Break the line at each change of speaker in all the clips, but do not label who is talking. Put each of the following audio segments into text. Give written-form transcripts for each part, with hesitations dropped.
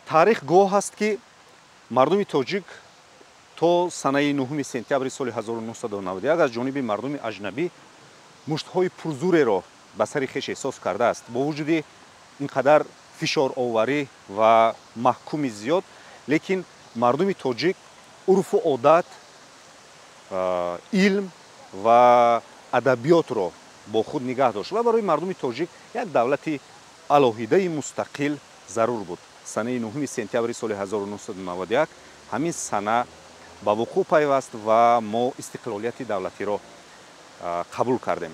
Таърих гоҳ аст, ки мардуми тоҷик то санаи 9 сентябри соли 1991 аз ҷониби мардуми аҷнабӣ муштҳои пурзуреро ба сари хеш эҳсос кардааст. Бо вуҷуди ин қадар фишороварӣ ва маҳкуми зиёд, лекин мардуми тоҷик урфу одат, илм ва адабиётро бо худ нигаҳ дошт ва барои мардуми тоҷик як давлати алоҳидаи мустақил зарур буд. Санаи 9 сентябри соли 1991 ҳамин сана ба вуқӯъ пайваст ва мо истиқлолияти давлатиро қабул кардем.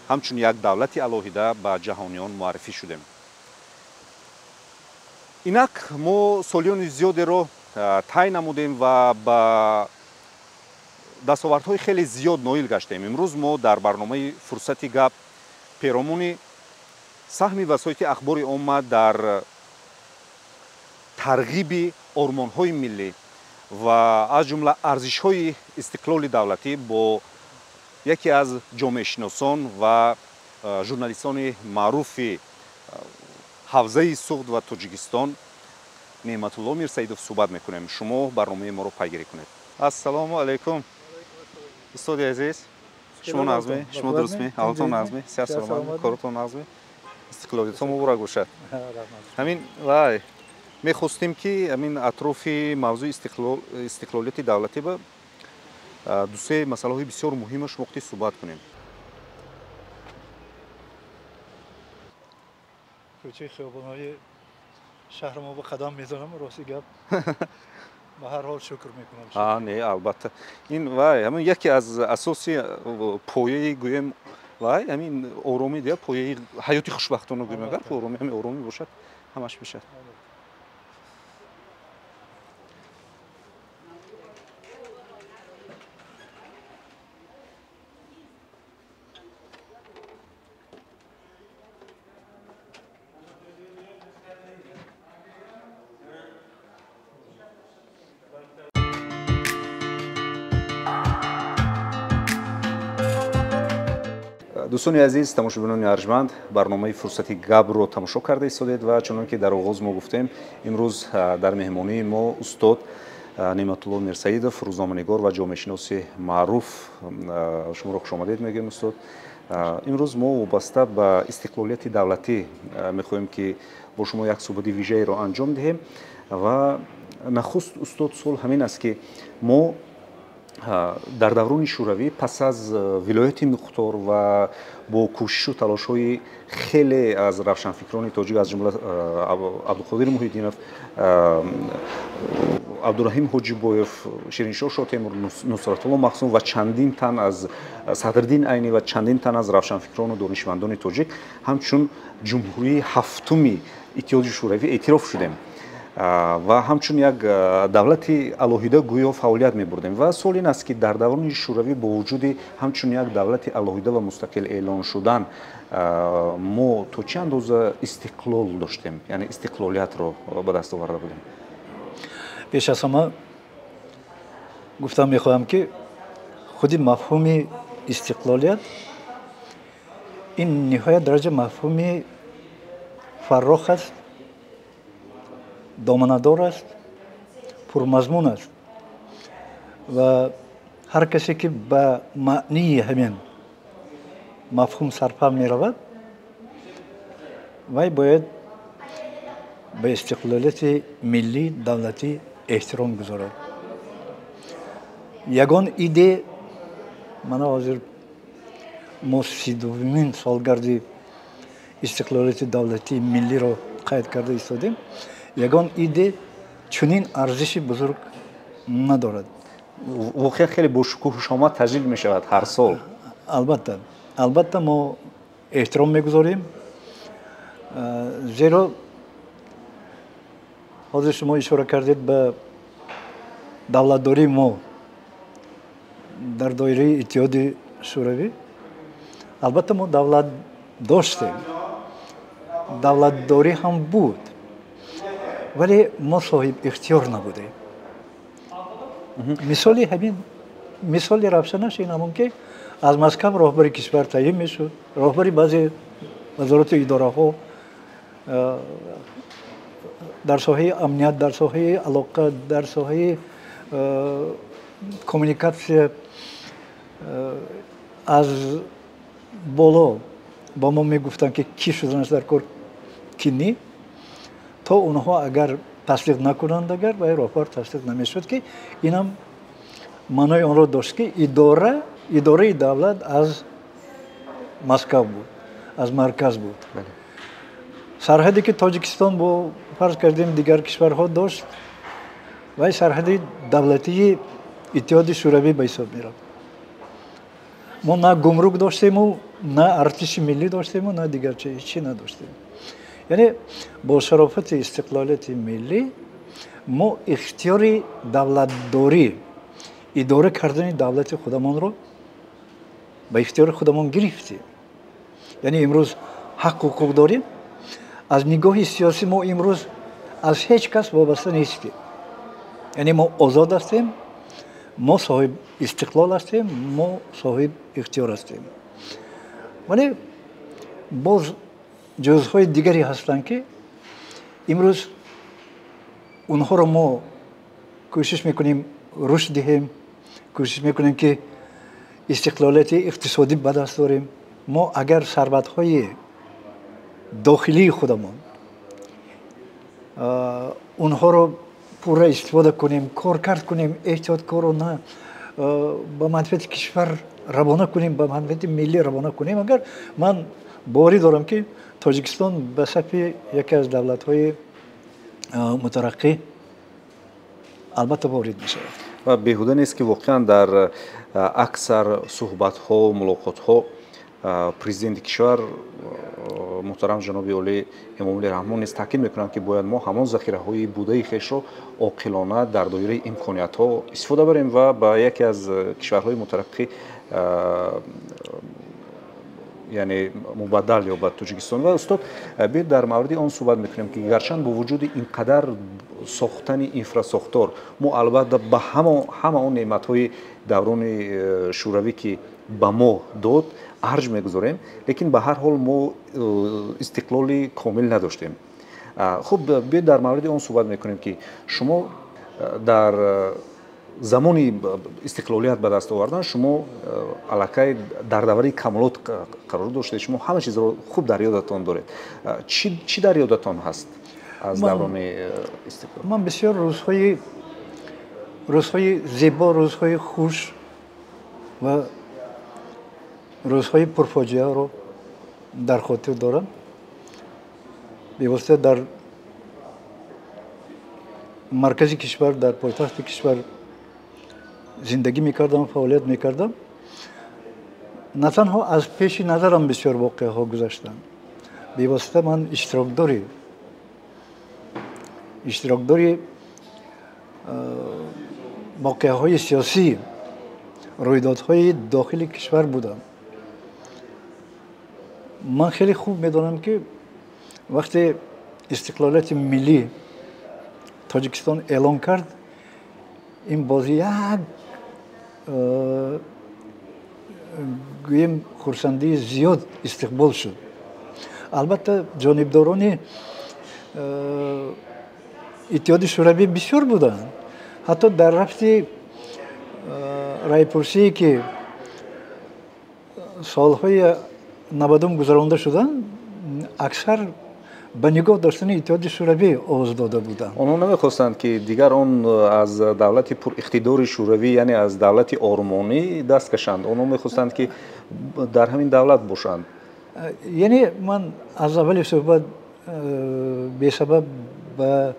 Ҳамчун як давлати алоҳида ба ҷаҳониён муаррифӣ шудем. Инак мо солиёни зиёдеро тай намудем ва ба дастовардҳои хеле зиёд ноил гаштем. Имрӯз мо дар барномаи «Фурсати гап» перомуни саҳми васоити ахбори омма дар тарғиби ормонҳои миллӣ ва аз ҷумла арзишҳои истиқлоли давлатӣ бо яке аз ҷомеашиносон ва журналистони маъруфи ҳавзаи Суғд ва Тоҷикистон Неъматулло Мирсаидов суҳбат мекунем. Шумо барномаи моро пайгирӣ кунед. Ассалому алайкум, устоди азиз. Шумо нағзме? Шумо дурустме? Ҳолатон нағзме? Сиҳат, саломат, коротон нағзме? Истиқлолиятон муборак бошад. Ҳамин вай мехостем, ки ҳамин атрофи мавзӯи истиқлолияти давлатӣ ба дусе масъалаҳои бисёр муҳима шумо вақти суҳбат кунем.
Кӯчаи хиёбонҳои шаҳри мо ба қадам мезанам, рости гап, ба ҳар ҳол шукр мекунам.
Не, албатта, ин вай ҳамин яке аз асоси пояи, гӯем, вай ҳамин оромӣ дия, пояи ҳаёти хушбахтона гӯем, агар оромӣ, ҳамин оромӣ бошад, ҳамаш мешавад. Дӯстони азиз, тамошобинони арҷманд, барномаи «Фурсати гапро» тамошо карда истодед ва чунон ки дар оғоз мо гуфтем, имрӯз дар меҳмонии мо устод Неъматулло Мирсаидов, рӯзноманигор ва ҷомеашиноси маъруф. Шуморо хушомадед мегӯем, устод. Имрӯз мо вобаста ба истиқлолияти давлатӣ мехоҳем, ки бо шумо як суҳбати вижаеро анҷом диҳем. Ва нахуст, устод, суол ҳамин аст, ки мо дар даврони шӯравӣ пас аз вилояти мухтор ва бо кӯшишу талошҳои хеле аз равшанфикрони тоҷик, аз ҷумла Абдуқодир Муҳиддинов, Абдураҳим Ҳоҷибоев, Шириншоҳ Шотемур, Нусратулло Махсум ва чандин тан аз Садриддин Айнӣ ва чандин тан аз равшанфикрону донишмандони тоҷик ҳамчун ҷумҳурии ҳафтуми Иттиҳоди Шӯравӣ эътироф шудем ва ҳамчун як давлати алоҳида гӯё фаъолият мебурдем. Ва суол ин аст, ки дар даврони шӯравӣ бо вуҷуди ҳамчун як давлати алоҳида ва мустақил эълон шудан мо то чӣ андоза истиқлол доштем, яъне истиқлолиятро ба даст оварда будем?
Пеш аз ҳама гуфтан мехоҳам, ки худи мафҳуми истиқлолият ин ниҳоят дараҷа мафҳуми фаррох аст, доманадор аст, пурмазмун аст ва ҳар касе ки ба маънии ҳамин мафҳум сарфаҳм меравад, вай бояд ба истиқлолияти миллӣ давлатӣ эҳтиром гузорад. Ягон иде мана ҳозир мо 32-умин солгарди истиқлолияти давлатии миллиро қайд карда истодем, ягон иде чунин арзиши бузург надорад.
Воқеан хеле бошукӯҳу шомад таҷлил мешавад ҳар сол.
Албатта, албатта, мо эҳтиром мегузорем, зеро ҳозир шумо ишора кардед ба давлатдории мо дар доираи Иттиҳоди Шӯравӣ. Албатта, мо давлат доштем, давлатдорӣ ҳам буд, вале мо соҳиб ихтиёр набудем. Мисоли ҳамин, мисоли равшанаш ин ҳамон, ки аз Москав роҳбари кишвар таъин мешуд, роҳбари баъзе вазорату идораҳо. Дар соҳаи амният, дар соҳаи алоқа, дар соҳаи коммуникатсия аз боло ба мо мегуфтанд, ки кӣ шуданаш дар кор, ки не, то онҳо агар тасдиқ накунанд, агар вай роҳбар тасдиқ намешуд, ки инам маънои онро дошт, ки идораи давлат аз Москав буд, аз марказ буд. Сарҳаде ки Тоҷикистон бо, фарз кардем, дигар кишварҳо дошт, вай сарҳади давлатии Иттиҳоди Шӯравӣ ба ҳисоб мерафт. Мо на гумрук доштему, на артиши миллӣ доштему, на дигар ҳечи надоштем. Яъне бо шарофати истиқлолияти миллӣ мо ихтиёри давлатдорӣ, идора кардани давлати худамонро ба ихтиёри худамон гирифтем. Яъне имрӯз ҳақ ҳуқуқ дорем. Аз нигоҳи сиёсӣ мо имрӯз аз ҳеҷ кас вобаста нестем. Яъне мо озод ҳастем, мо соҳиб истиқлол ҳастем, мо соҳиб ихтиёр ҳастем. Вале боз ҷузъҳои дигаре ҳастанд, ки имрӯз онҳоро мо кӯшиш мекунем рушд диҳем, кӯшиш мекунем, ки истиқлолияти иқтисодӣ ба даст дорем. Мо агар сарватҳои дохилии худамон онҳоро пурра истифода кунем, коркард кунем, эҳтиёткорона ба манфиати кишвар равона кунем, ба манфиати миллӣ равона кунем, агар ман боварӣ дорам, ки Тоҷикистон ба сафи яке аз давлатҳои мутараққӣ албатта ворид мешавад.
Ва беҳуда нест, ки воқеан дар аксар суҳбатҳо, мулоқотҳо президенти кишвар муҳтарам ҷаноби олӣ Эмомалӣ Раҳмон низ таъкид мекунанд, ки бояд мо ҳамон захираҳои будаи хешро оқилона дар доираи имкониятҳо истифода барем ва ба яке аз кишварҳои мутараққӣ, яъне мубаддал ёбад Тоҷикистон. Ва устод, биёед дар мавриди он суҳбат мекунем, ки гарчанд бо вуҷуди ин қадар сохтани инфрасохтор мо албатта ба ҳама он неъматҳои даврони шӯравӣ, ки ба мо дод, арҷ мегузорем, лекин ба ҳар ҳол мо истиқлоли комил надоштем. Хуб, биёед дар мавриди он суҳбат мекунем, ки шумо дар замони истиқлолият ба даст овардан шумо аллакай дар давраи камолот қарор доштед, шумо ҳама чизро хуб дар ёдатон доред. Чӣ дар ёдатон ҳаст аз даврони истиқлол?
Ман бисёр рӯзҳои зебо, рӯзҳои хуш ва рӯзҳои пурфоҷиаро дар хотир дорам. Бевосита дар маркази кишвар, дар пойтахти кишвар зиндагӣ мекардам, фаъолият мекардам. На танҳо аз пеши назарам бисёр воқеаҳо гузаштанд, бевосита ман иштирокдори воқеаҳои сиёсӣ, рӯйдодҳои дохили кишвар будам. Ман хеле хуб медонам, ки вақте истиқлолияти миллӣ Тоҷикистон эълон кард, ин боз як гӯем хурсандии зиёд истиқбол шуд. Албатта, ҷонибдорони Иттиҳоди Шӯравӣ бисёр буданд. Ҳатто дар рафти райпурсие, ки солҳои 90-ум гузаронда шуданд, аксар ба нигоҳ доштани Иттиҳоди Шӯравӣ овоз дода буданд.
Онҳо намехостанд, ки дигар он аз давлати пуриқтидори шӯравӣ, яъне аз давлати ормонӣ даст кашанд. Онҳо мехостанд, ки дар ҳамин давлат бошанд.
Яъне ман аз аввали суҳбат бесабаб ба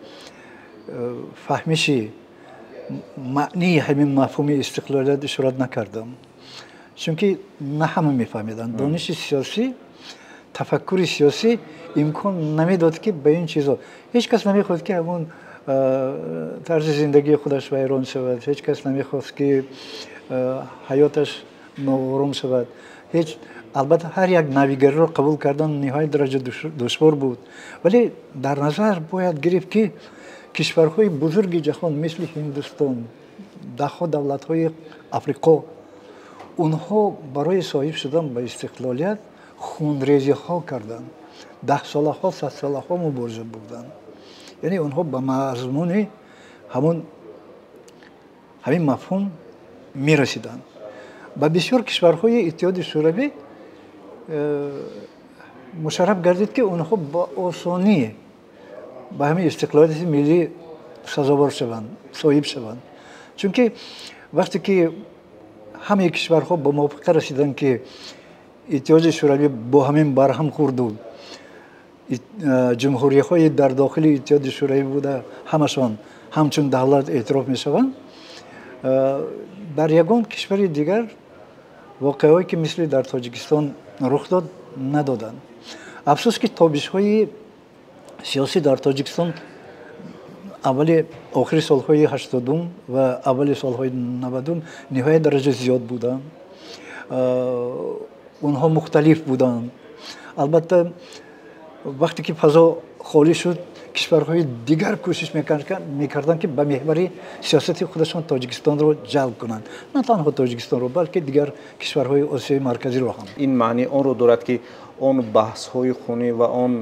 фаҳмиши маънии ҳамин мафҳуми истиқлолият ишорат накардам, чунки на ҳама мефаҳмиданд. Дониши сиёсӣ, тафаккури сиёсӣ имкон намедод, ки ба ин чизо ҳеҷ кас намехоҳад, ки ҳамон тарзи зиндагии худаш вайрон шавад, ҳеҷ кас намехост, ки ҳаёташ ноором шавад. Ҳеҷ, албатта, ҳар як навигариро қабул кардан ниҳоят дараҷа душвор буд, вале дар назар бояд гирифт, ки кишварҳои бузурги ҷаҳон, мисли Ҳиндустон, даҳҳо давлатҳои Африқо, онҳо барои соҳиб шудан ба истиқлолият хунрезиҳо карданд, даҳсолаҳо, садсолаҳо мубориза бурданд. Яъне онҳо ба мазмуни ҳамон ҳамин мафҳум мерасиданд. Ба бисёр кишварҳои Иттиҳоди Шӯравӣ мушарраф гардид, ки онҳо ба осонӣ ба ҳамин истиқлолияти миллӣ сазовор шаванд, соҳиб шаванд. Чунки вақте ки ҳамаи кишварҳо ба мувофиқа расиданд, ки Иттиҳоди Шӯравӣ бо ҳамин барҳам хӯрду ҷумҳуриҳои дар дохили Иттиҳоди Шӯравӣ буда ҳамашон ҳамчун давлат эътироф мешаванд, дар ягон кишвари дигар воқеаҳое, ки мисли дар Тоҷикистон рух дод, надоданд. Афсӯс, ки тобишҳои сиёсӣ дар Тоҷикистон аввали охири солҳои 80-ум ва аввали солҳои 90-ум ниҳоят дараҷа зиёд буданд. Онҳо мухталиф буданд. Албатта, вақте ки фазо холӣ шуд, кишварҳои дигар кӯшиш мекарданд, ки ба меҳвари сиёсати худашон Тоҷикистонро ҷалб кунанд, на танҳо Тоҷикистонро, балки дигар кишварҳои Осиёи Марказиро ҳам.
Ин маънии онро дорад, ки он баҳсҳои хунӣ ва он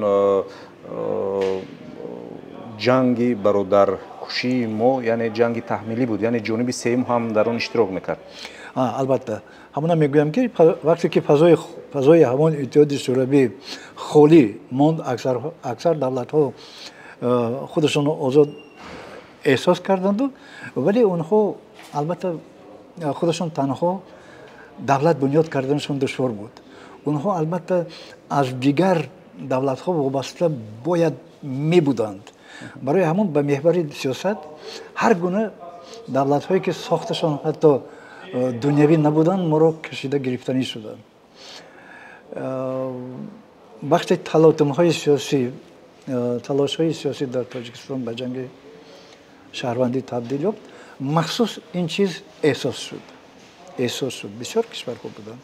ҷанги бародаркушии мо, яъне ҷанги таҳмилӣ буд, яъне ҷониби сеюм ҳам дар он иштирок мекард.
Албатта, ҳамона мегӯям, ки вақте ки фазои ҳамон Иттиҳоди Шӯравӣ холӣ монд, аксар давлатҳо худашонро озод эҳсос карданду, вале онҳо албатта худашон танҳо давлат бунёд карданашон душвор буд. Онҳо албатта аз дигар давлатҳо вобаста бояд мебуданд. Барои ҳамон ба меҳвари сиёсат ҳар гуна давлатҳое, ки сохташон ҳатто дунявӣ набуданд, моро кашида гирифтанӣ шуданд. Вақте талотумҳои сиёсӣ, талошҳои сиёсӣ дар Тоҷикистон ба ҷанги шаҳрвандӣ табдил ёфт, махсус ин чиз эҳсос шуд. Бисёр кишварҳо буданд.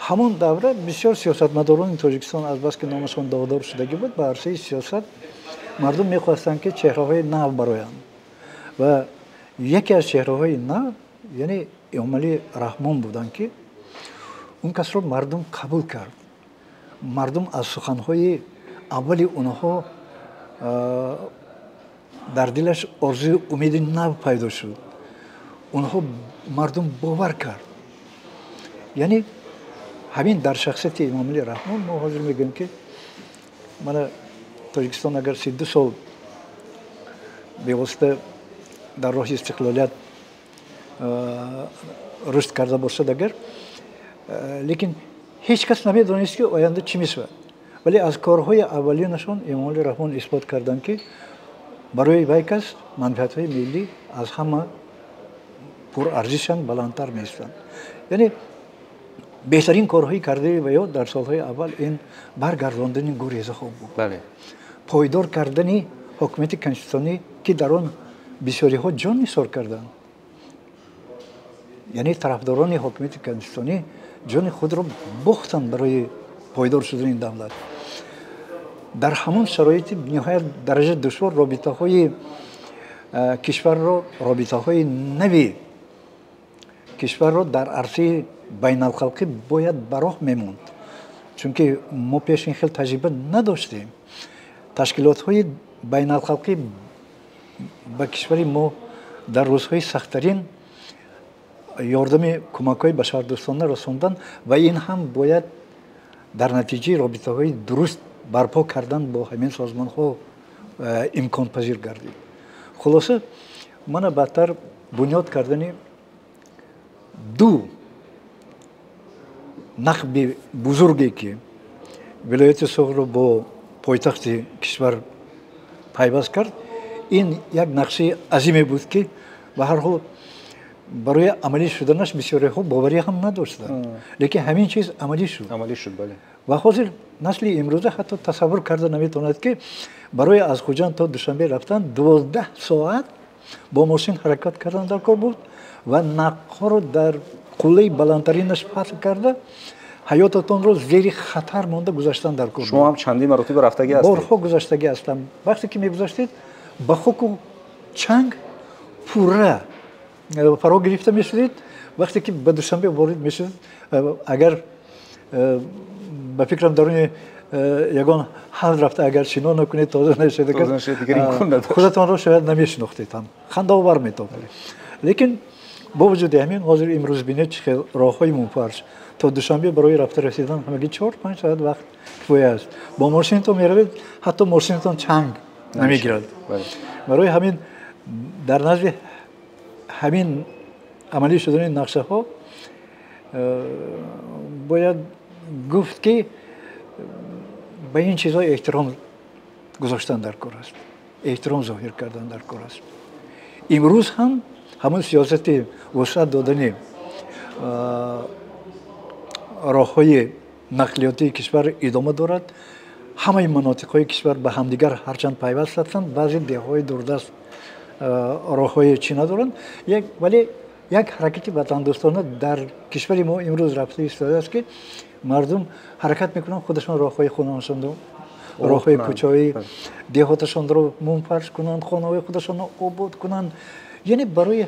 Ҳамон давра бисёр сиёсатмадорони Тоҷикистон, азбаски номашон доғдор шудагӣ буд ба арсаи сиёсат, мардум мехостанд, ки чеҳраҳои нав бароянд, ва яке аз чеҳраҳои нав, яъне Эмомалӣ Раҳмон буданд, ки он касро мардум қабул кард. Мардум аз суханҳои аввали онҳо дар дилаш орзуи умеди нав пайдо шуд. Онҳо мардум бовар кард. Яъне ҳамин дар шахсияти Эмомалӣ Раҳмон мо ҳозир мегӯем, ки мана Тоҷикистон агар 32 сол бевосита дар роҳи истиқлолият рушд карда бошад агар, лекин ҳеҷ кас намедонист, ки оянда чӣ мешавад. Вале аз корҳои аввалинашон Эмомалӣ Раҳмон исбот карданд, ки барои вай кас манфиатҳои миллӣ аз ҳама пурарзишанд, баландтар меистанд. Яъне беҳтарин корҳои кардаи ваё дар солҳои аввал ин баргардондани гурезаҳо буд, пойдор кардани ҳокимияти конститутсионӣ, ки дар он бисёриҳо ҷон нисор карданд. Яъне тарафдорони ҳокимияти конститутсионӣ ҷони худро бохтанд барои пойдор шудани давлат. Дар ҳамон шароити ниҳоят дараҷа душвор робитаҳои кишварро, робитаҳои нави кишварро дар арсаи байналхалқӣ бояд ба роҳ мемонд, чунки мо пеш ин хел таҷриба надоштем. Ташкилотҳои байналхалқӣ ба кишвари мо дар рӯзҳои сахттарин ёрдами кӯмакҳои башардӯстона расондан, ва ин ҳам бояд дар натиҷаи робитаҳои дуруст барпо кардан бо ҳамин созмонҳо имконпазир гардид. Хулоса, мана баъдтар бунёд кардани ду нақби бузурге, ки вилояти Суғдро бо пойтахти кишвар пайваст кард, ин як нақшаи азиме буд, ки ба ҳар ҳол барои амалӣ шуданаш бисёриҳо боварӣ ҳам надоштанд, лекин ҳамин чиз амалӣ шуд.
Амалӣ шуд, бале.
Ва ҳозир насли имрӯза ҳатто тасаввур карда наметавонад, ки барои аз Хуҷанд то Душанбе рафтан 12 соат бо мошин ҳаракат кардан дар кор буд ва нақбҳоро дар қуллаи баландтаринаш фатҳ карда, ҳаётатонро зери хатар монда гузаштан дар кор.
Шумо ҳам чандин маротиба рафтагӣ ҳастед?
Борҳо гузаштагӣ ҳастам. Вақте ки мегузаштед, ба хоку чанг пурра фаро гирифта мешудед. Вақте ки ба Душанбе ворид мешудед, агар Ба фикрам даруни ягон ҳавз рафта агар шино накунед, тоза нашед, худатонро шояд намешинохтед ҳам, хандаовар метобад. Лекин бо вуҷуди ҳамин ҳозир имрӯз бинед, чӣ хел роҳҳои мунфарш. То Душанбе барои рафта расидан ҳамагӣ 4-5 соат вақт кифоя аст. Бо мошинатон меравед, ҳатто мошинатон чанг намегирад. Барои ҳамин дар назди ҳамин амалӣ шудани нақшаҳо бояд гуфт, ки ба ин чизҳо эҳтиром гузоштан дар кор аст, эҳтиром зоҳир кардан дар кор аст. Имрӯз ҳам ҳамон сиёсати вусъат додани роҳҳои нақлиётии кишвар идома дорад. Ҳамаи манотиқҳои кишвар ба ҳамдигар ҳарчанд пайваст ҳастанд, баъзе деҳҳои дурдаст роҳҳои чӣ надоранд, вале як ҳаракати ватандӯстона дар кишвари мо имрӯз рафта истодааст, ки мардум ҳаракат мекунанд худашон роҳҳои хонаашонро, роҳҳои кӯчаҳои деҳоташонро мунфарш кунанд, хонаҳои худашонро обод кунанд. Яъне барои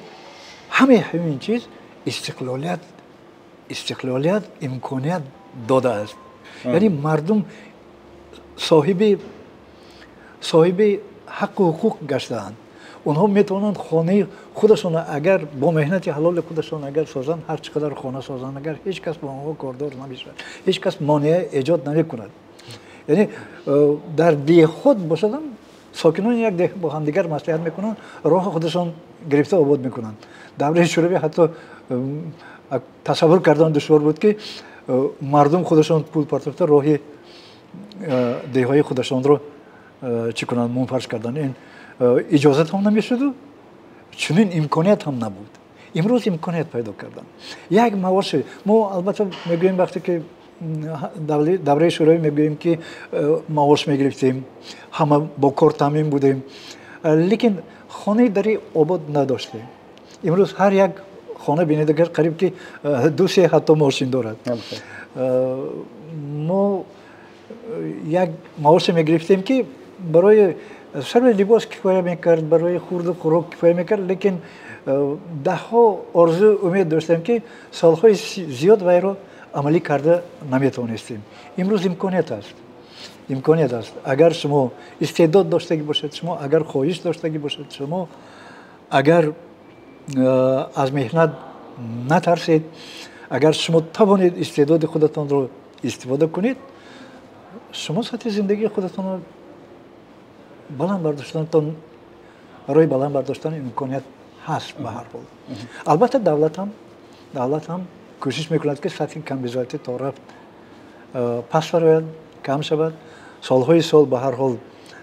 ҳамаи ҳамин чиз истиқлолият имконият додааст. Яъне мардум соҳиби ҳаққу ҳуқуқ гаштаанд. Онҳо метавонанд хонаи худашонро агар бо меҳнати ҳалоли худашон агар созанд, ҳар чӣ қадар хона созанд, агар ҳеҷ кас бо онҳо кордор намешавад, ҳеҷ кас монеа эҷод намекунад. Яъне дар деҳот бошадам, сокинони як деҳ бо ҳамдигар маслиҳат мекунанд, роҳи худашон гирифта обод мекунанд. Давраи шӯравӣ ҳатто тасаввур кардан душвор буд, ки мардум худашон пул партофта роҳи деҳҳои худашонро чӣ кунанд, мунфарш кардан. Ин иҷозат ҳам намешуду, чунин имконият ҳам набуд. Имрӯз имконият пайдо карданд. Як маоши мо албатта мегӯем, вақте ки давраи шӯравӣ мегӯем, ки маош мегирифтем, ҳама бо кор таъмин будем, лекин хонаи дари обод надоштем. Имрӯз ҳар як хона бинед, агар қариб ки 2-3 ҳатто мошин дорад. Мо як маоше мегирифтем, ки барои сарви либос кифоя мекард, барои хурду хӯрок кифоя мекард, лекин даҳҳо орзу умед доштем, ки солҳои зиёд вайро амалӣ карда наметавонистем. Имрӯз имконият аст, имконият аст. Агар шумо истеъдод доштагӣ бошед, шумо агар хоҳиш доштагӣ бошед, шумо агар аз меҳнат натарсед, агар шумо тавонед истеъдоди худатонро истифода кунед, шумо сатҳи зиндагии худатонро баланд бардоштанатон, барои баланд бардоштан имконият ҳаст ба ҳар ҳол. Албатта давлат ҳам кӯшиш мекунад, ки сатҳи камбизоатӣ то рафт пас барояд, кам шавад. Солҳои сол ба ҳар ҳол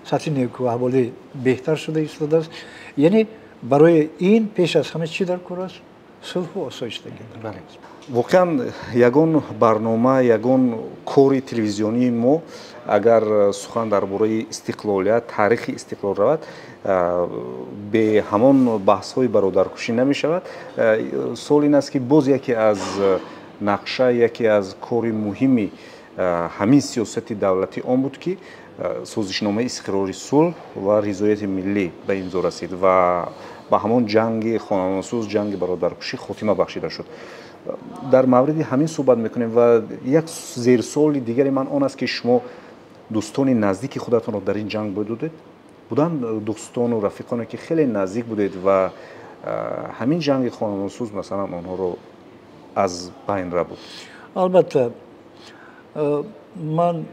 сатҳи некӯаҳволӣ беҳтар шуда истодааст. Яъне барои ин пеш аз ҳама чӣ дар кор аст? Сулҳу осоиштагӣ.
Воқеан ягон барнома, ягон кори телевизионии мо агар сухан дар бораи истиқлолият, таърихи истиқлол равад, бе ҳамон баҳсҳои бародаркушӣ намешавад. Суол ин аст, ки боз яке аз нақша, яке аз кори муҳими ҳамин сиёсати давлатӣ он буд, ки созишномаи истиқрори сулҳ ва ризояти миллӣ ба имзо расид ва ба ҳамон ҷанги хонаносӯз, ҷанги бародаркушӣ хотима бахшида шуд. Дар мавриди ҳамин суҳбат мекунем ва як зерсуоли дигари ман он аст, ки шумо дӯстони наздики худатонро дар ин ҷанг будудед? Буданд дӯстону рафиқоне, ки хеле наздик будед ва ҳамин ҷанги хонаносӯз масалан онҳоро аз байн рабуд?
Албатта, ман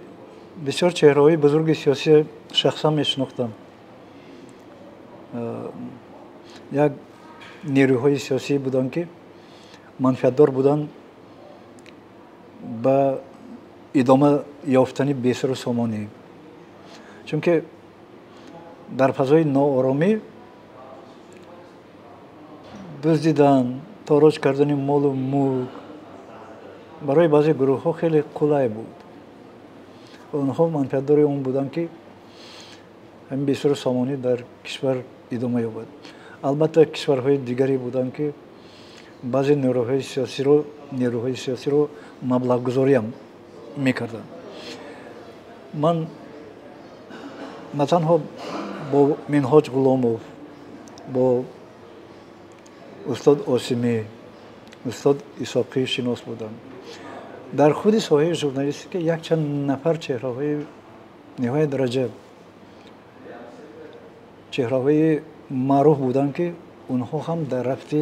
бисёр чеҳраҳои бузурги сиёсӣ шахсан мешинохтам. Як нерӯҳои сиёсӣ буданд, ки манфиатдор буданд ба идома ёфтани бесару сомонӣ, чунки дар фазои нооромӣ дуздидан, тороҷ кардани молу мулк барои баъзе гурӯҳҳо хеле қулай буд. Онҳо манфиатдори он буданд, ки ҳамин бесару сомонӣ дар кишвар идома ёбад. Албатта, кишварҳои дигаре буданд, ки баъзе нерӯҳои сиёсиро маблағгузориам мекарданд. Ман на танҳо бо Минҳоҷ Ғуломов, бо устод Осимӣ, устод Исоқӣ шинос будам. Дар худи соҳаи журналистика якчанд нафар чеҳраҳои ниҳоят дараҷа чеҳраҳои маъруф буданд, ки онҳо ҳам дар рафти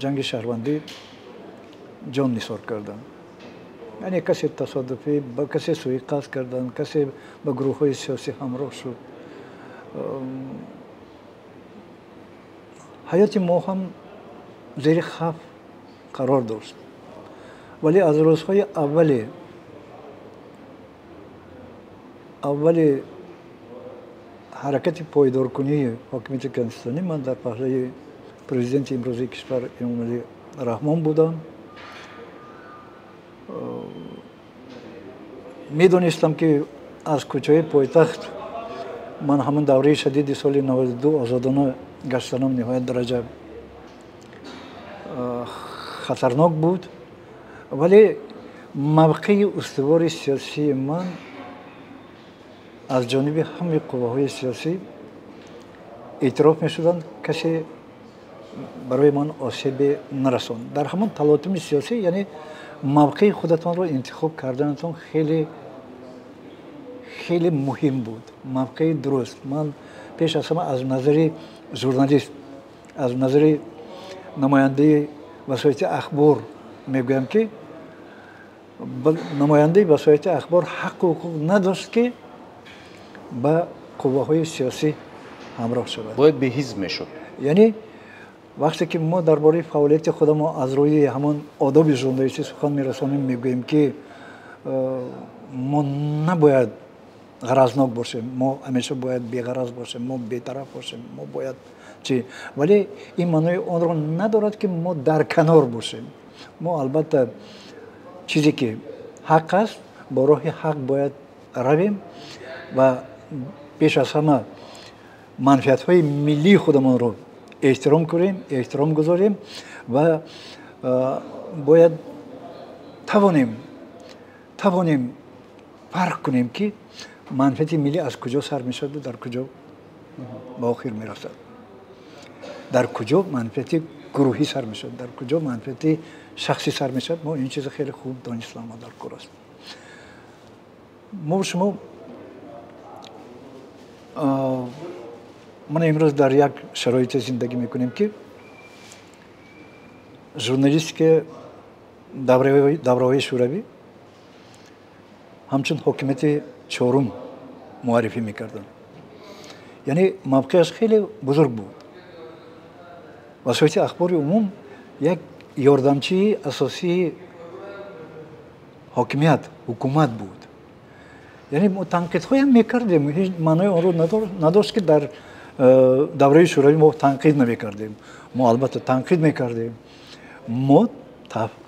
ҷанги шаҳрвандӣ ҷон нисор карданд. Яъне касе тасодуфӣ, ба касе суиқасд карданд, касе ба гурӯҳҳои сиёсӣ ҳамроҳ шуд. Ҳаёти мо ҳам зери хавф қарор дошт. Вале аз рӯзҳои аввали ҳаракати пойдоркунии ҳокимияти конститутсионӣ ман дар паҳлӯи президенти имрӯзии кишвар Эмомалӣ Раҳмон будам. Медонистам, ки аз кӯчаи пойтахт ман ҳамон давраи шадиди соли 92 озодона гаштанам ниҳоят дараҷа хатарнок буд, вале мавқеи устувори сиёсии ман аз ҷониби ҳамаи қувваҳои сиёсӣ эътироф мешуданд, касе барои ман осебе нарасонд. Дар ҳамон талотуми сиёсӣ, яъне мавқеи худатонро интихоб карданатон хеле хеле муҳим буд. Мавқеи дуруст. Ман пеш аз ҳама аз назари журналист, аз назари намояндаи васоити ахбор мегӯям, ки намояндаи васоити ахбор ҳаққу ҳуқуқ надошт, ки ба қувваҳои сиёсӣ ҳамроҳ шавад.
Бояд беҳизб мешуд.
Яъне вақте ки мо дар бораи фаъолияти худамо аз рӯи ҳамон одоби журналистӣ сухан мерасонем, мегӯем, ки мо набояд ғаразнок бошем, мо ҳамеша бояд беғараз бошем, мо бетараф бошем, мо бояд чӣ. Вале ин маънои онро надорад, ки мо дар канор бошем. Мо албатта чизе ки ҳақ аст, бо роҳи ҳақ бояд равем ва пеш аз ҳама манфиатҳои миллии худамонро эҳтиром кунем, эҳтиром гузорем ва бояд тавонем фарқ кунем, ки манфиати миллӣ аз куҷо сар мешавад, дар куҷо ба охир мерасад, дар куҷо манфиати гурӯҳӣ сар мешавад, дар куҷо манфиати шахсӣ сар мешавад. Мо ин чизро хеле хуб донистам дар кор аст. Мо шумо ман имрӯз дар як шароите зиндагӣ мекунем, ки журналистика давраҳои шӯравӣ ҳамчун ҳокимияти чорум муаррифӣ мекарданд. Яъне мавқеаш хеле бузург буд. Васоити ахбори умум як ёрдамчии асосии ҳокимият, ҳукумат буд. Яъне мо танқидҳоям мекардем, ҳеҷ маънои онро надошт, ки дар давраи шӯравӣ мо танқид намекардем. Мо албатта танқид мекардем, мо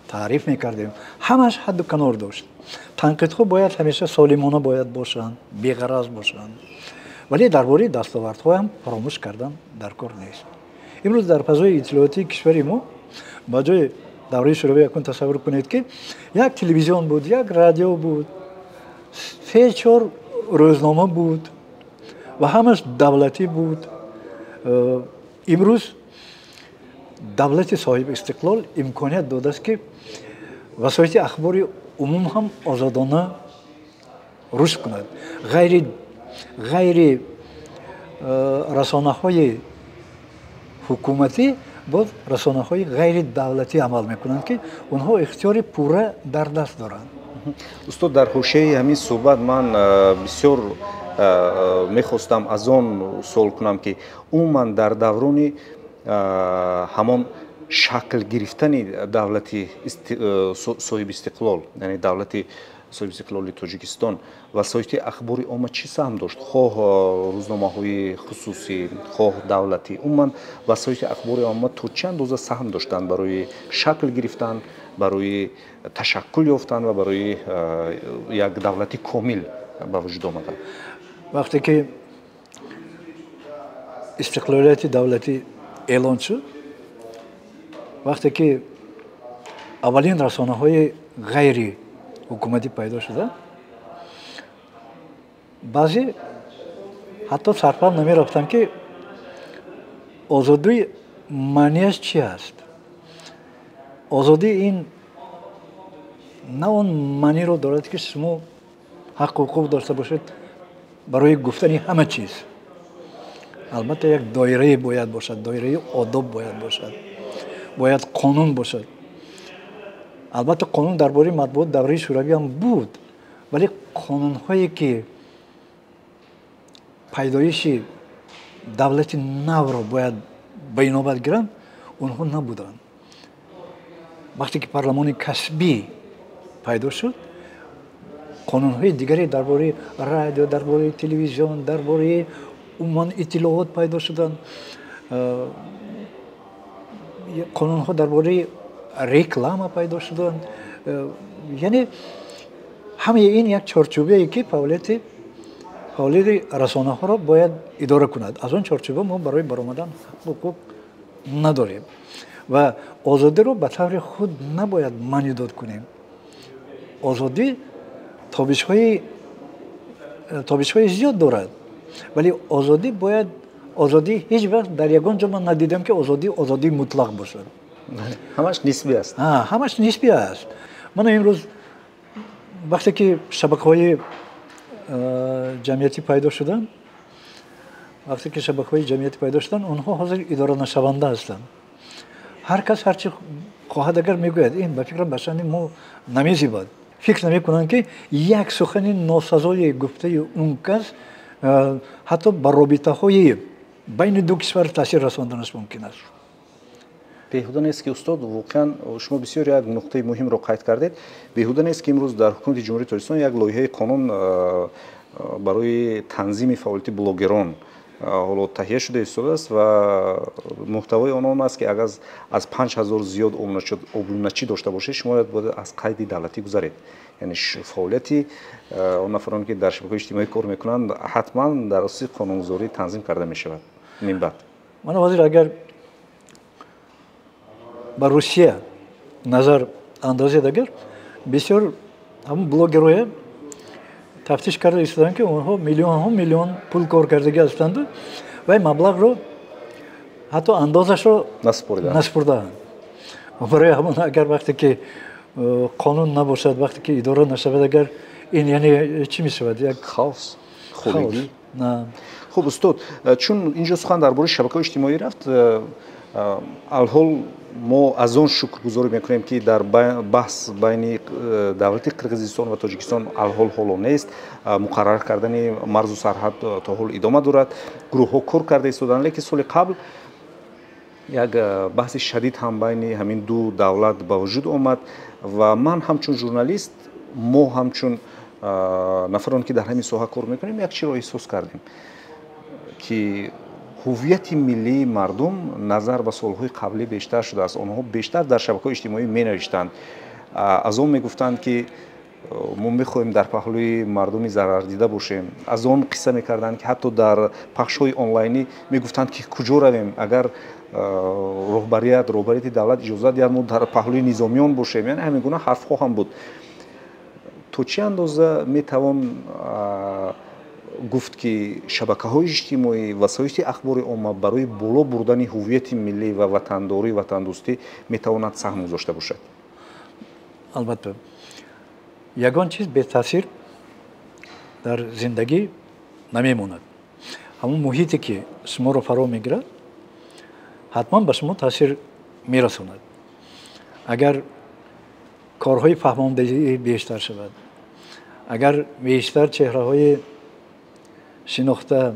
таъриф мекардем, ҳамаш ҳадду канор дошт. Танқидҳо бояд ҳамеша солимона бояд бошанд, беғараз бошанд, вале дар бораи дастовардҳоям фаромӯш кардан дар кор нест. Имрӯз дар фазои иттилоотии кишвари мо ба ҷои давраи шӯравӣ якун тасаввур кунед, ки як телевизион буд, як радио буд, 3-4 рӯзнома буд ва ҳамаш давлатӣ буд. Имрӯз давлати соҳиби истиқлол имконият додааст, ки васоити ахбори умум ҳам озодона рушд кунад. Ғайри расонаҳои ҳукуматӣ боз расонаҳои ғайридавлатӣ амал мекунанд, ки онҳо ихтиёри пурра дар даст доранд.
Устод, дар ҳошияи ҳамин суҳбат ман бисёр мехостам аз он суол кунам, ки умуман дар даврони ҳамон шакл гирифтани давлати соҳибистиқлол, яъне давлати соҳибистиқлоли Тоҷикистон, васоити ахбори омма чӣ саҳм дошт? Хоҳ рӯзномаҳои хусусӣ, хоҳ давлатӣ, умуман васоити ахбори омма то чӣ андоза саҳм доштанд барои шакл гирифтан, барои ташаккул ёфтан ва барои як давлати комил ба вуҷуд омадан?
Вақте ки истиқлолияти давлатӣ эълон шуд, вақте ки аввалин расонаҳои ғайри ҳукуматӣ пайдо шуда, баъзе ҳатто сарфаҳм намерафтанд, ки озодӣ маънияш чи аст. Озодӣ ин На он маъниро дорад, ки шумо ҳақ ҳуқуқ дошта бошед барои гуфтани ҳама чиз. Албатта, як доирае бояд бошад, доираи одоб бояд бошад, бояд қонун бошад. Албатта, қонун дар бораи матбуот давраи Шӯравӣ ҳам буд, вале қонунҳое, ки пайдоиши давлати навро бояд ба инобат гиранд, онҳо набуданд. Вақте ки парламони касбӣ пайдо шуд, қонунҳои дигаре дар бораи радио, дар бораи телевизион, дар бораи умуман иттилоот пайдо шуданд, қонунҳо дар бораи реклама пайдо шуданд. Яъне ҳамаи ин як чорчӯбае, ки фаъолияти расонаҳоро бояд идора кунад. Аз он чорчӯба мо барои баромадан ҳуқуқ надорем ва озодиро ба таври худ набояд маънидод кунем. Озодӣ тобишҳои зиёд дорад, вале озодӣ бояд, озодӣ ҳеҷ вақт дар ягон ҷо ман надидам, ки озодӣ озодии мутлақ бошад.
Ҳамаш нисбӣ аст.
Ҳамаш нисбӣ аст. Мана имрӯз, вақте ки шабакаҳои ҷамъиятӣ пайдо шуданд, вақте ки шабакаҳои ҷамъиятӣ пайдо шуданд, онҳо ҳозир идоранашаванда ҳастанд. Ҳар кас ҳарчи хоҳад агар мегӯяд, ин ба фикрам ба шани мо намезибад. Фикр намекунанд, ки як сухани носазои гуфтаи он кас ҳатто ба робитаҳои байни ду кишвар таъсир расонданаш мумкин аст.
Беҳуда нест, ки, устод, воқеан шумо бисёр як нуқтаи муҳимро қайд кардед. Беҳуда нест, ки имрӯз дар Ҳукумати Ҷумҳурии Тоҷикистон як лоиҳаи қонун барои танзими фаъолияти блогерон ҳоло таҳия шуда истодааст ва муҳтавои он он аст, ки агар аз 5000 зиёд обуначӣ дошта бошед, шумо бояд аз қайди давлатӣ гузаред. Яъне фаъолияти он нафароне, ки дар шабакаҳои иҷтимоӣ кор мекунанд, ҳатман дар асоси қонунгузорӣ танзим карда мешавад минбаъд.
Мана ҳозир агар ба Русия назар андозед, агар бисёр ҳамун блогерое тафтиш карда истоданд, ки онҳо миллионҳо миллион пул кор кардагӣ ҳастанду вай маблағро ҳатто андозашро насупурдаанд. Барои ҳамон агар вақте ки қонун набошад, вақте ки идора нашавад, агар ин яъне чӣ мешавад? Як
хаос, холигӣ. Хуб, устод, чун инҷо сухан дар бораи шабакаҳои иҷтимоӣ рафт, алҳол мо аз он шукргузорӣ мекунем, ки дар баҳс байни давлати Қирғизистон ва Тоҷикистон алҳол ҳоло нест. Муқаррар кардани марзу сарҳад то ҳол идома дорад, гурӯҳҳо кор карда истоданд. Лекин соли қабл як баҳси шадид ҳам байни ҳамин ду давлат ба вуҷуд омад ва ман ҳамчун журналист, мо ҳамчун нафароне, ки дар ҳамин соҳа кор мекунем, як чиро эҳсос кардем, ки ҳуввияти миллии мардум назар ба солҳои қаблӣ бештар шудааст. Онҳо бештар дар шабакаҳои иҷтимоӣ менавиштанд, аз он мегуфтанд, ки мо мехоҳем дар паҳлӯи мардуми зарардида бошем. Аз он қисса мекарданд, ки ҳатто дар пахшҳои онлайнӣ мегуфтанд, ки куҷо равем, агар роҳбарияти давлат иҷозат диҳад, мо дар паҳлӯи низомиён бошем. Яъне ҳамин гуна ҳарфҳо ҳам буд. То чӣ андоза метавон гуфт, ки шабакаҳои иҷтимоӣ, васоити ахбори омма барои боло бурдани ҳуввияти миллӣ ва ватандорӣ, ватандӯстӣ метавонад саҳм гузошта бошад?
Албатта, ягон чиз бетаъсир дар зиндагӣ намемонад. Ҳамон муҳите, ки шуморо фаро мегирад, ҳатман ба шумо таъсир мерасонад. Агар корҳои фаҳмондагӣ бештар шавад, агар бештар чеҳраҳои шинохта,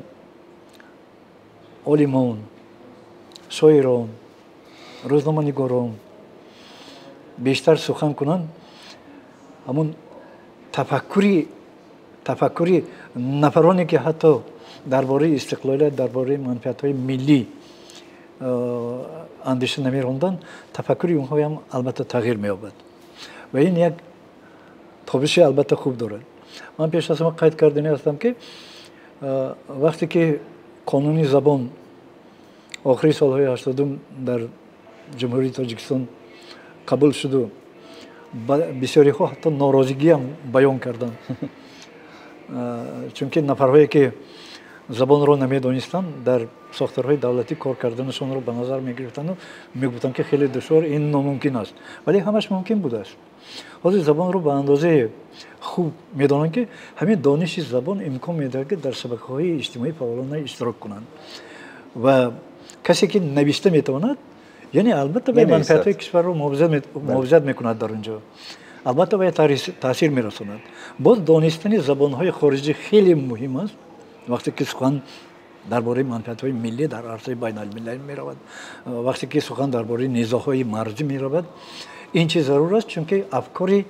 олимон, шоирон, рӯзноманигорон бештар сухан кунанд, ҳамун тафаккури нафароне, ки ҳатто дар бораи истиқлолият, дар бораи манфиатҳои миллӣ андеша намеронданд, тафаккури онҳоям албатта тағйир меёбад ва ин як тобиши албатта хуб дорад. Ман пеш аз ҳама қайд кардани ҳастам, ки вақте ки қонуни забон охири солҳои 80-ум дар Ҷумҳурии Тоҷикистон қабул шуду, бисёриҳо ҳатто норозигиам баён карданд, чунки нафарҳое, ки забонро намедонистанд, дар сохторҳои давлатӣ кор карданашонро ба назар мегирифтанду мегуфтанд, ки хеле душвор, ин номумкин аст. Вале ҳамаш мумкин будааст. Ҳозир забонро ба андозаи хуб медонанд, ки ҳамин дониши забон имкон медиҳад, ки дар шабакаҳои иҷтимоӣ фаъолона иштирок кунанд. Ва касе ки навишта метавонад, яъне албатта ба манфиатҳои кишварро муҳофизат мекунад дар он ҷо. Албатта ба таъсир мерасонад. Боз донистани забонҳои хориҷӣ хеле муҳим аст. Вақте ки сухан дар бораи манфиатҳои миллӣ дар арсаи байналмилалӣ меравад, вақте ки сухан дар бораи низоъҳои марзӣ меравад, ин чиз зарур аст, чунки афкори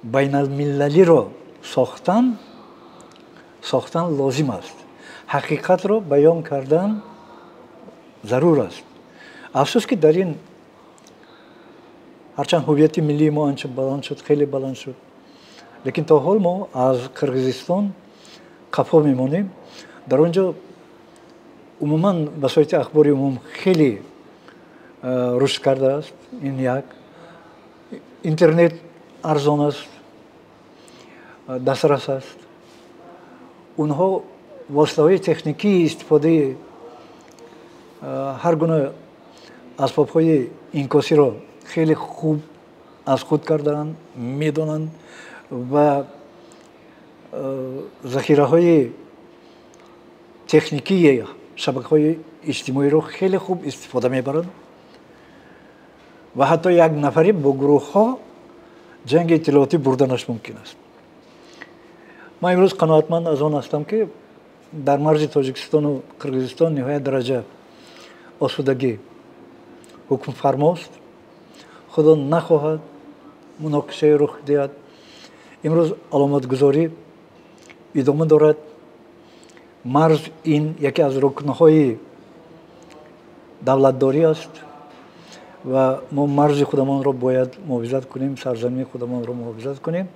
байналмилалиро сохтан лозим аст. Ҳақиқатро баён кардан зарур аст. Афсӯс, ки дар ин ҳарчанд ҳуввияти миллии мо анча баланд шуд, хеле баланд шуд, лекин то ҳол мо аз Қирғизистон қафо мемонем. Дар он ҷо умуман васоити ахбори умум хеле рушд кардааст. Ин як интернет арзон аст, дастрас аст. Онҳо воситаҳои техникии истифодаи ҳар гуна асбобҳои инъикосиро хеле хуб аз худ кардаанд, медонанд ва захираҳои техникии шабакаҳои иҷтимоиро хеле хуб истифода мебаранд ва ҳатто як нафаре бо гурӯҳҳо ҷанги иттилоотӣ бурданаш мумкин аст. Ман имрӯз қаноатманд аз он ҳастам, ки дар марзи Тоҷикистону Қирғизистон ниҳоят дараҷа осудагӣ ҳукмфармост. Худо нахоҳад муноқишае рух диҳад. Имрӯз аломатгузорӣ идома дорад. Марз ин яке аз рукнҳои давлатдорӣ аст ва мо марзи худамонро бояд муҳофизат кунем, сарзамини худамонро муҳофизат кунем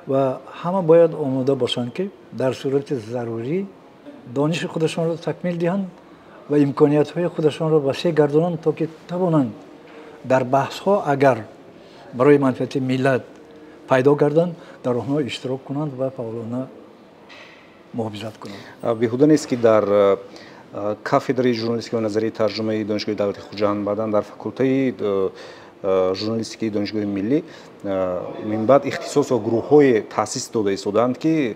ва ҳама бояд омода бошанд, ки дар сурати зарурӣ дониши худашонро такмил диҳанд ва имкониятҳои худашонро васеъ гардонанд, то ки тавонанд дар баҳсҳо, агар барои манфиати миллат пайдо гарданд, дар онҳо иштирок кунанд ва фаъолона муҳофизат кунанд.
Беҳуда нест, ки дар кафедраи журналистика ва назарияи тарҷумаи Донишгоҳи давлати Хуҷанд, баъдан дар факултаи журналистикаи Донишгоҳи миллӣ минбаъд ихтисос ва гурӯҳҳое таъсис дода истодаанд, ки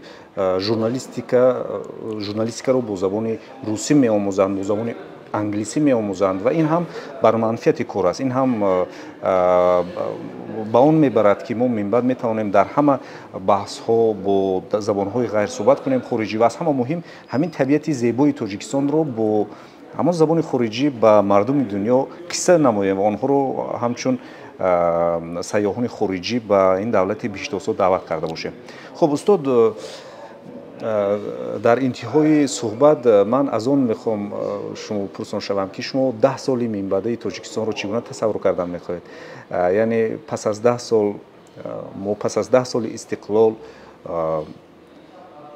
журналистикаро бо забони русӣ меомӯзанд, бо забони англисӣ меомӯзанд ва ин ҳам бар манфиати кор аст. Ин ҳам ба он мебарад, ки мо минбаъд метавонем дар ҳама баҳсҳо бо забонҳои ғайр суҳбат кунем хориҷӣ ва аз ҳама муҳим ҳамин табиати зебои Тоҷикистонро бо ҳамон забони хориҷӣ ба мардуми дунё қисса намоем ва онҳоро ҳамчун сайёҳони хориҷӣ ба ин давлати биҳиштосо даъват карда бошем. Хуб, устод, дар интиҳои суҳбат ман аз он мехоҳам шумо пурсон шавам, ки шумо 10 соли минбаъдаи Тоҷикистонро чӣ гуна тасаввур кардан мехоҳед? Яъне пас аз 10 сол мо пас аз 10 соли истиқлол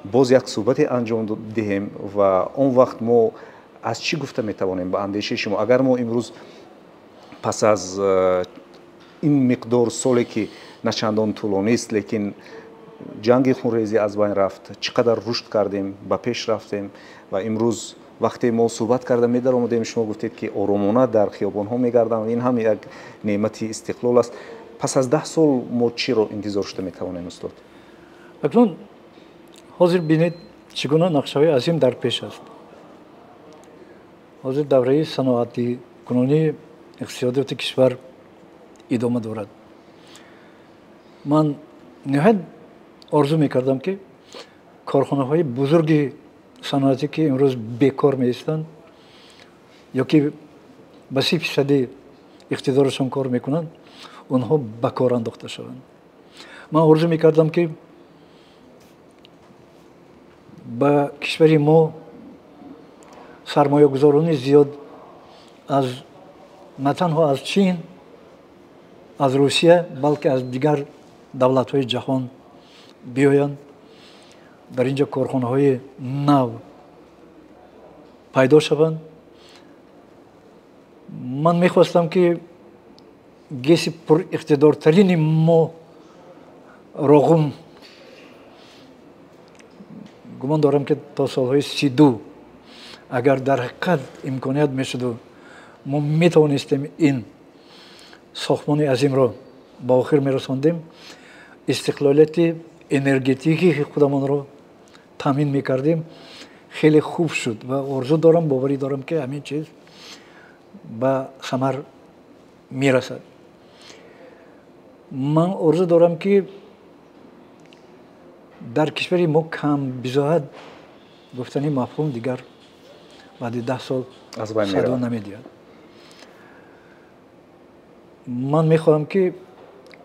боз як суҳбате анҷом диҳем ва он вақт мо аз чӣ гуфта метавонем ба андешаи шумо? Агар мо имрӯз пас аз ин миқдор соле, ки на чандон тӯлонист, лекин ҷанги хунрезӣ аз байн рафт, чӣ қадар рушд кардем, ба пеш рафтем ва имрӯз вақте мо суҳбат карда медаромадем, шумо гуфтед, ки оромона дар хиёбонҳо мегардам, ин ҳам як неъмати истиқлол аст. Пас аз 10 сол мо чиро интизор шуда метавонем, устод?
Акнун ҳозир бинед, чӣ гуна нақшаҳои азим дар пеш аст. Ҳозир давраи саноатикунонии иқтисодиёти кишвар идома дорад. Ман ниҳоят орзу мекардам, ки корхонаҳои бузурги саноатӣ, ки имрӯз бекор меистанд ё ки ба 30 фисади иқтидорашон кор мекунанд, онҳо ба кор андохта шаванд. Ман орзу мекардам, ки ба кишвари мо сармоягузорони зиёд аз на танҳо аз Чин, аз Русия, балки аз дигар давлатҳои ҷаҳон биёянд, дар ин ҷо корхонаҳои нав пайдо шаванд. Ман мехостам, ки ГЭСи пуриқтидортарини мо, Роғун, гумон дорам, ки то солҳои 32 Агар дар ҳақиқат имконият мешуду мо метавонистем ин сохтмони азимро ба охир мерасондем, истиқлолияти энергетикии худамонро таъмин мекардем, хеле хуб шуд ва орзу дорам, боварӣ дорам, ки ҳамин чиз ба самар мерасад. Ман орзу дорам, ки дар кишвари мо кам бизоат гуфтани мафҳум дигар баъди 10 сол садо намедиҳад. Ман мехоҳам, ки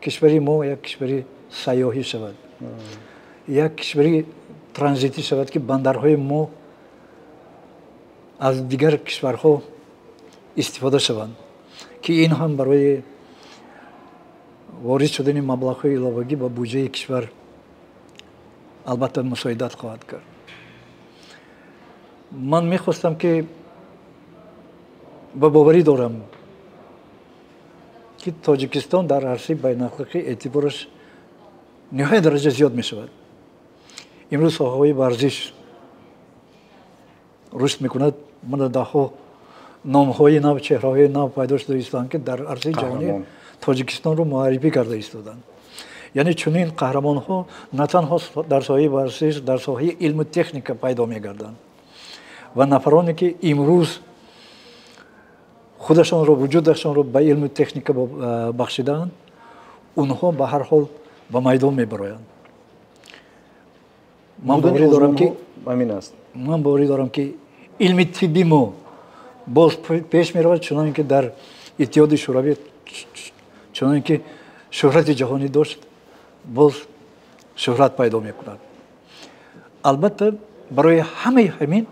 кишвари мо як кишвари сайёҳӣ шавад, як кишвари транзитӣ шавад, ки бандарҳои мо аз дигар кишварҳо истифода шаванд, ки ин ҳам барои ворид шудани маблағҳои иловагӣ ба буҷаи кишвар албатта мусоидат хоҳад кард. Ман мехостам, ки ба боварӣ дорам, ки Тоҷикистон дар арсаи байналхалқӣ эътибораш ниҳоят дараҷа зиёд мешавад. Имрӯз соҳаҳои варзиш рушд мекунад, мана даҳҳо номҳои нав, чеҳраҳои нав пайдо шуда истоданд, ки дар арсаи ҷаҳонӣ Тоҷикистонро муаррифӣ карда истоданд. Яъне чунин қаҳрамонҳо на танҳо дар соҳаи варзиш, дар соҳаи илму техника пайдо мегарданд ва нафароне, ки имрӯз худашонро, вуҷудашонро ба илму техника бахшидаанд, онҳо ба ҳар ҳол ба майдон мебароянд. Ман боварӣ дорам, ки
ҳамин аст.
Ман боварӣ дорам, ки илми тибби мо боз пеш меравад, чуноне ки дар Иттиҳоди Шӯравӣ, чуноне ки шӯҳрати ҷаҳонӣ дошт, боз шӯҳрат пайдо мекунад. Албатта, барои ҳамаи ҳамин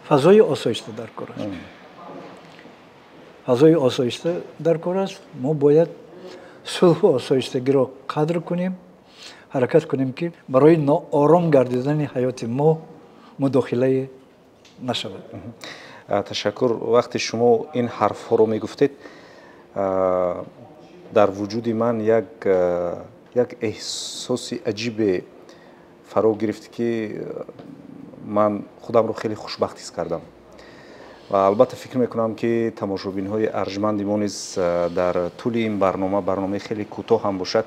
фазои осоишта дар кор аст. Фазои осоишта дар кор аст. Мо бояд сулҳу осоиштагиро қадр кунем, ҳаракат кунем, ки барои ноором гардидани ҳаёти мо мудохилае нашавад.
Ташаккур. Вақте шумо ин ҳарфҳоро мегуфтед, дар вуҷуди ман як эҳсоси аҷибе фаро гирифт, ки ман худамро хеле хушбахт ҳис кардам. Ва албатта фикр мекунам, ки тамошобинҳои арҷманди мо низ дар тӯли ин барнома, барномаи хеле кӯтоҳ ҳам бошад,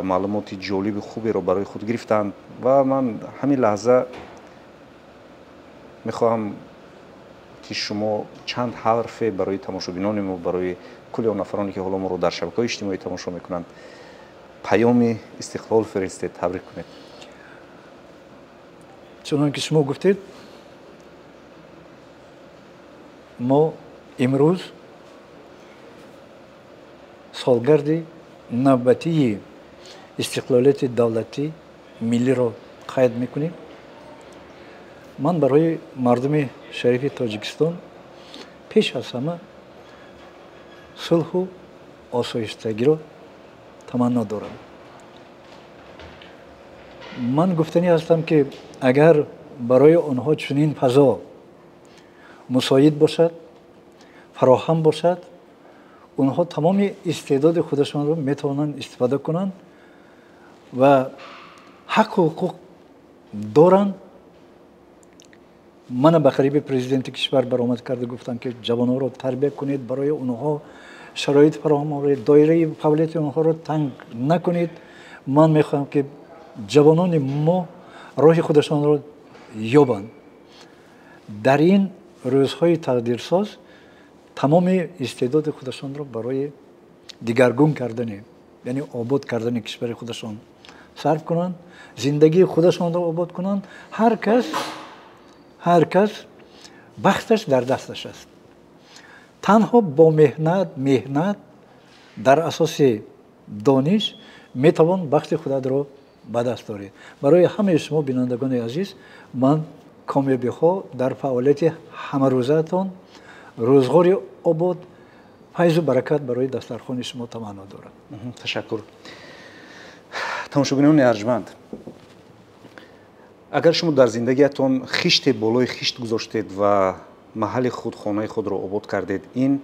маълумоти ҷолиби хуберо барои худ гирифтанд. Ва ман ҳамин лаҳза мехоҳам, ки шумо чанд ҳарфе барои тамошобинони мо, барои кулли он нафароне, ки ҳоло моро дар шабакаҳои иҷтимоӣ тамошо мекунанд, паёми истиқлол фиристед, табрик кунед.
Чунон ки шумо гуфтед, мо имрӯз солгарди навбатии истиқлолияти давлатӣ миллиро қайд мекунем. Ман барои мардуми шарифи Тоҷикистон пеш аз ҳама сулҳу осоиштагиро таманно дорам. Ман гуфтанӣ ҳастам, ки агар барои онҳо чунин фазо мусоид бошад, фароҳам бошад, онҳо тамоми истеъдоди худашонро метавонанд истифода кунанд ва ҳаққу ҳуқуқ доранд. Мана ба қариби президенти кишвар баромад карда гуфтанд, ки ҷавонҳоро тарбия кунед, барои онҳо шароит фароҳам оред, доираи фаъолияти онҳоро танг накунед. Ман мехоҳам, ки ҷавонони мо роҳи худашонро ёбанд. Дар ин рӯзҳои тақдирсоз тамоми истеъдоди худашонро барои дигаргун кардани, яъне обод кардани кишвари худашон сарф кунанд, зиндагии худашонро обод кунанд. Ҳар кас бахташ дар дасташ аст. Танҳо бо меҳнат дар асоси дониш метавон бахти худатро ба даст оред. Барои ҳамаи шумо, бинандагони азиз, ман комёбиҳо дар фаъолияти ҳамарӯзаатон, рӯзғори обод, файзу баракат барои дастархони шумо таманно дорам.
Ташаккур. Тамошобинони арҷманд, агар шумо дар зиндагиятон хиште болои хишт гузоштед ва маҳалли худ, хонаи худро обод кардед, ин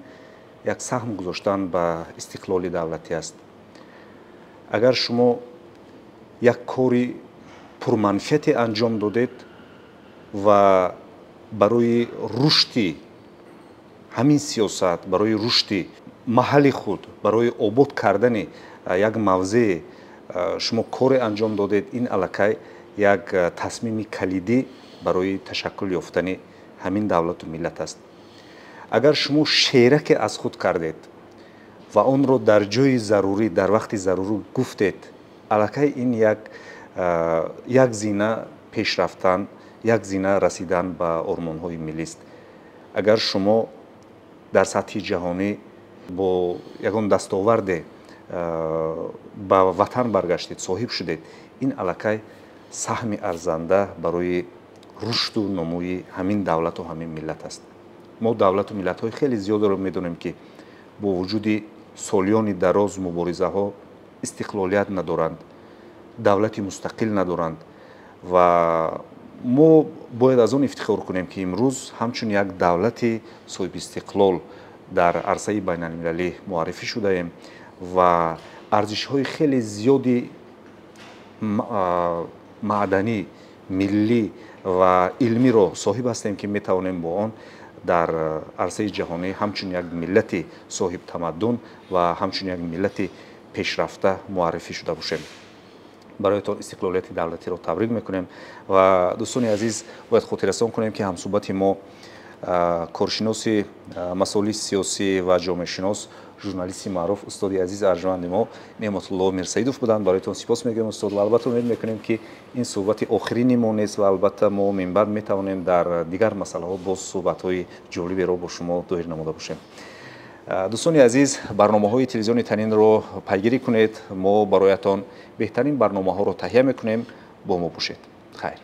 як саҳм гузоштан ба истиқлоли давлатӣ аст. Агар шумо як кори пурманфиате анҷом додед ва Барои рушди ҳамин сиёсат, барои рушди маҳалли худ, барои обод кардани як мавзеъ шумо коре анҷом додед, ин аллакай як тасмими калидӣ барои ташаккул ёфтани ҳамин давлату миллат аст. Агар шумо шеъраке аз худ кардед ва онро дар ҷои зарурӣ, дар вақти зарурӣ гуфтед, аллакай ин як зина пеш рафтан, як зина расидан ба ормонҳои миллист. Агар шумо дар сатҳи ҷаҳонӣ бо ягон дастоварде ба ватан баргаштед, соҳиб шудед, ин аллакай саҳми арзанда барои рушду нумӯи ҳамин давлату ҳамин миллат аст. Мо давлату миллатҳои хеле зиёдеро медонем, ки бо вуҷуди солиёни дароз муборизаҳо истиқлолият надоранд, давлати мустақил надоранд ва мо бояд аз он ифтихор кунем, ки имрӯз ҳамчун як давлати соҳибистиқлол дар арсаи байналмилалӣ муаррифӣ шудаем ва арзишҳои хеле зиёди маъданӣ, миллӣ ва илмиро соҳиб ҳастем, ки метавонем бо он дар арсаи ҷаҳонӣ ҳамчун як миллати соҳибтамаддун ва ҳамчун як миллати пешрафта муаррифӣ шуда бошем. Бароятон истиқлолияти давлатиро табрик мекунем ва, дӯстони азиз, бояд хотиррасон кунем, ки ҳамсӯҳбати мо коршиноси масоили сиёсӣ ва ҷомеашинос, журналисти маъруф, устоди азиз арҷманди мо Неъматулло Мирсаидов буданд. Бароятон сипос мегӯем, устод, ва албатта умед мекунем, ки ин суҳбати охирини мо нест ва албатта мо минбаъд метавонем дар дигар масъалаҳо боз суҳбатҳои ҷолиберо бо шумо доир намуда бошем. Дӯстони азиз, барномаҳои телевизиони Танинро пайгирӣ кунед. Мо бароятон беҳтарин барномаҳоро таҳия мекунем. Бо мо бошед. Хайр.